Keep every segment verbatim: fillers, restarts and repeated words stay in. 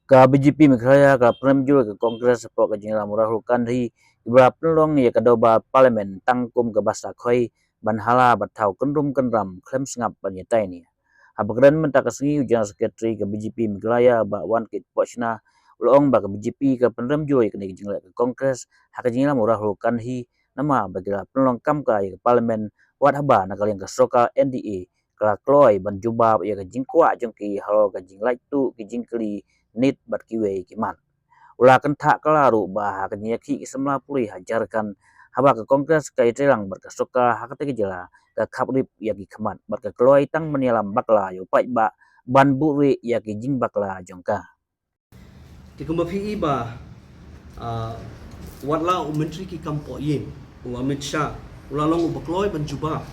Ka B J P Meghalaya ka la pynrem jur ïa ka Congress hapoh ka jingïalam u Rahul Gandhi, kaba la pynlong ïa ka dorbar Parliament tang kum kaba sa khoi ban hala bad thaw kynrum kynram khlem sngap ban ïatai ne. Haba kren mynta ka sngi, u General Secretary ka B J P Meghalaya, Bah Wankit Pohshna, u la ong ba ka B J P ka pynrem jur ïa kane ka jingleh ka Congress ha ka jingïalam u Rahul Gandhi, namar ba ki la pynlong kam ka ïa ka Parliament, wat haba na ka liang ka sorkar N D A ka la kloi ban jubab ïa ka jingkwah jong ki halor ka jinglait tuh ki jingkylli NEET bad kiwei ki mat. U la kynthah kylla ruh ba ha ka jingïakhih ki samla pule ha Jharkhand, haba ka Congress ka ïatreilang bad ka sorkar ha kata ka jylla, ka khapbrip ïa ki khmat bad ka kloi tang ban ïalam bakla ïa u paidbah ban buhrieh ïa ki jingbakla jong ka. Te kumba phi i ba, ah, wat la u Myntri ki kam poh ïing, u Amit Shah, u la long uba kloi ban jubab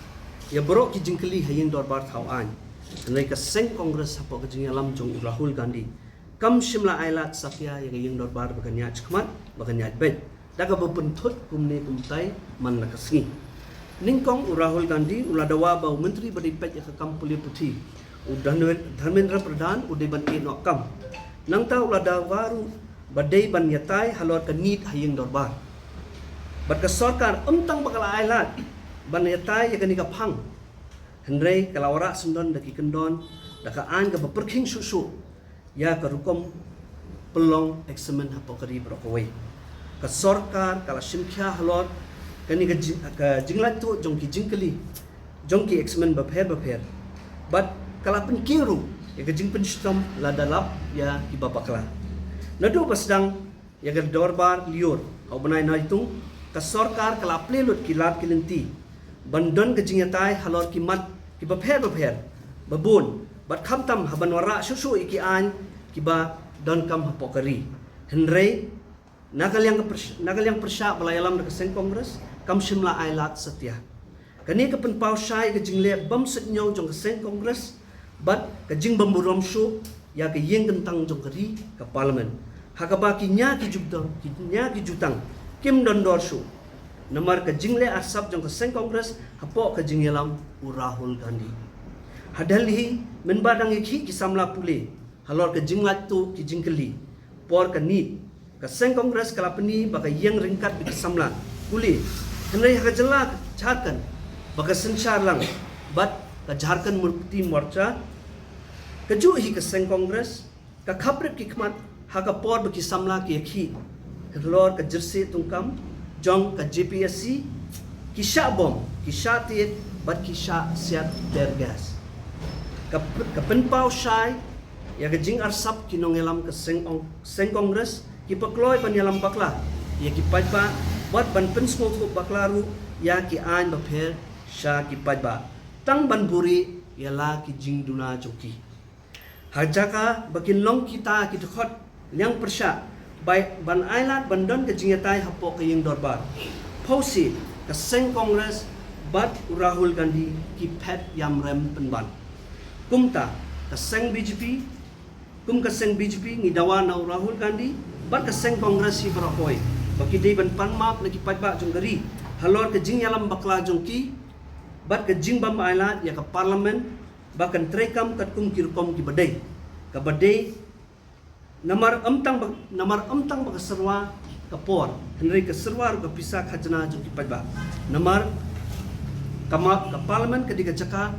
ïa baroh ki jingkylli ha ïing dorbar thaw aiñ. Hynrei ka seng Congress hapoh ka jingïalam jong u Rahul Gandhi kam shym la ai lad satia ïa ka ïing dorbar ba kan ïaid shakhmat, ba kan ïaid beit da kaba pynthut kumne kumtai man la ka sngi. Nyngkong u Rahul Gandhi u la dawa ba u Myntri ba dei peit ïa ka kam pule puthi, u Dharmen-, Dharmendra Pradhan, u dei ban ïeh noh kam. Nangta u la dawa ruh ba dei ban ïatai halor ka NEET ha ïing dorbar. Bad ka sorkar ym tang ba ka la ai lad ban ïatai ïa kane ka phang, hynrei ka la wanrah syndon da ki kyndon, da ka aiñ kaba pyrkhing shuh shuh ïa ka rukom pynlong eksamin hapoh ka ri baroh kawei. Ka sorkar ka la shim khia halor kane ka jing-, ka jinglait tuh jong ki jingkylli jong ki eksamin bapher bapher. Bad ka la pynkiew ruh ïa ka jingpynshitom lada lap ïa kiba bakla. Naduh ba sdang ïa ka dorbar lyiur ha u bnai Naitung, ka sorkar ka la plie lut ki lad ki lynti ban don ka jingïatai halor ki mat kiba pher bapher ba bun, bad khamtam haban wanrah shuh shuh ïa ki aiñ kiba donkam hapoh ka ri. Hynrei na ka liang ka pyrsh-, na ka liang pyrshah ba la ïalam da ka seng Congress kam shym la ai lad satia. Kane ka pynpaw shai ka jingleh bym suidñiew jong ka seng Congress bad ka jingbymburom shuh ïa ka ïing kyntang jong ka ri, ka Parliament, ha kaba ki nia ki jutang, ki nia ki jutang kim don dor shuh namar ka jingleh arsap jong ka seng Congress hapoh ka jingïalam u Rahul Gandhi. Ha Delhi, mynba dang ïakhih ki samla pule halor ka jinglait tuh ki jingkylli por ka NEET, ka seng Congress ka la pyni ba ka ïeng ryngkat bad ki samla pule. Hynrei ha ka jylla ka Jharkhand ba ka synshar lang bad ka Jharkhand Mukti Morcha, kajuh hi ka seng Congress ka khapbrip ki khmat ha ka por ba ki samla ki ïakhih halor ka jyrsieh tyngkam jong ka J P S C, ki shah bom, ki shah tied bad ki shah siat tear gas. Ka p-, ka pynpaw shai ïa ka jingarsap ki nongïalam ka seng ong-, seng Congress kiba kloi ban ïalam bakla ïa ki paidbah bad ban pynsngewthuh bakla ruh ïa ki aiñ bapher sha ki paidbah tang ban buhrieh ïa la ki jingduna jong ki. Ha jaka ba kin long kita ki dkhot liang pyrshah bai ban ai lad ban don ka jingïatai hapoh ka ïing dorbar, phewse ka seng Congress bad u Rahul Gandhi ki phet ïamrem pynban. Kumta ka seng B J P, kum ka seng B J P ngi dawa na u Rahul Gandhi bad ka seng Congress hi baroh kawei ba ki dei ban pan map na ki paidbah jong ka ri halor ka jingïalam bakla jong ki bad ka jingbym ai lad ïa ka Parliament ba kan treikam katkum ki rukom kiba dei, kaba dei namar ym tang ba, namar ym tang ba ka syrwa ka por, hynrei ka syrwa ruh ka pisa khajna jong ki paidbah. Namar ka ma-, ka Parliament ka dei ka jaka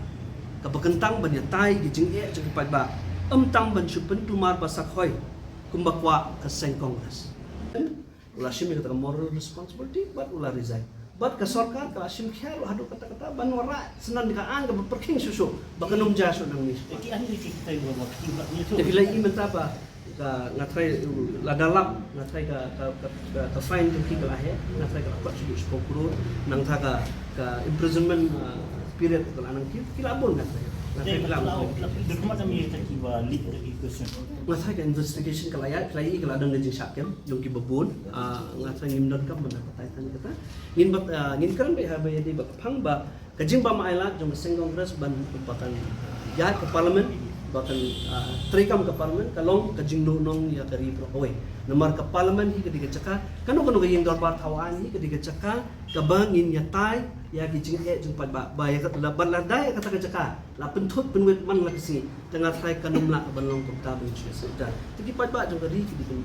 kaba kyntang ban ïatai ki jingeh jong ki paidbah, ym tang ban shu pyntumar ba sa khoi kumba kwah ka seng Congress. U la shim ïa kata ka moral responsibility bad u la resign. Bad ka sorkar ka la shim khia ruh haduh katta katta ban wanrah syndon ïa ka aiñ kaba pyrkhing shuh shuh ba kan ym jia shuh nangne. Te ki la i mynta ba ka, nga tharai, lada lap, nga tharai ka, ka, ka, ka, ka fine jong ki ka la heh, nga tharai ka la pat shuh shuh shiphew klur, nangta ka, ka imprisonment, uh, period ka la nang ki, ki la bun nga tharai. Nga tharai ka la bun. Nga tharai ka investigation ka la ïaid, ka la i, ka la don ka jingshah kem jong kiba bun. Ah, nga tharai ngim donkam ban batai tang ïa kata. Ngin bat, ah, ngin kren beit haba ïadei bad ka phang ba ka jingbym ailad jong ka seng Congress ban, ba kan, ah, ïaid ka Parliament Ba kan, ah, treikam ka Parliament ka long ka jingduhnong ïa ka ri baroh kawei. Namar ka Parliament hi ka dei ka jaka, kano kano ka ïing dorbar thaw aiñ hi ka dei ka jaka kaba ngin ïatai ïa ki jingeh jong paidbah. Ba ïa kata, bad lada ïa kata ka jaka la pynthut pynwit man la ka sngi, te nga tharai kan ym lah ban long kumta ban shu ïa sngewthuh. Te ki paidbah jong ka ri ki dei ban,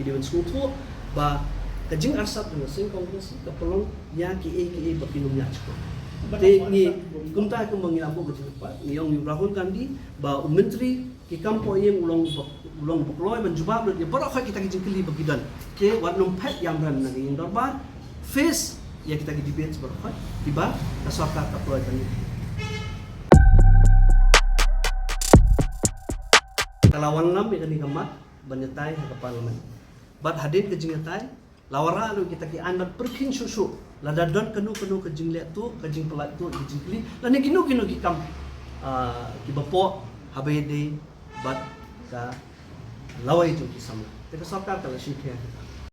ki dei ban sngewthuh ba ka jingarsap jong ka seng Congress ka pynlong ïa kiei kiei ba kin ym ïa sngewthuh. Te ngi kumta kumba ngi la buh ka jingkyrpad, ngi ong ïa u Rahul Gandhi ba u Myntri ki kam poh ïing u long ba, u long ba kloi ban jubab lut ïa baroh khoit kita ki jingkylli ba ki don. Te wat nym phet ïamrem na ka ïing dorbar, face ïa kita ki debates baroh khoit kiba ka sorkar ka pynlong ïa kane. Ka la wanlam ïa kane ka mat ban ïatai ha ka Parliament. Bad hadien ka jingïatai la wanrah lut kita ki aiñ ban pyrkhing shuh shuh lada don kano kano ka jingleh tuh, ka jingpyllait tuh, ka jingkylli lane kino kino ki kam, ah, kiba poh haba ïadei bad ka lawei jong ki samla. Te ka sorkar ka la shim khia.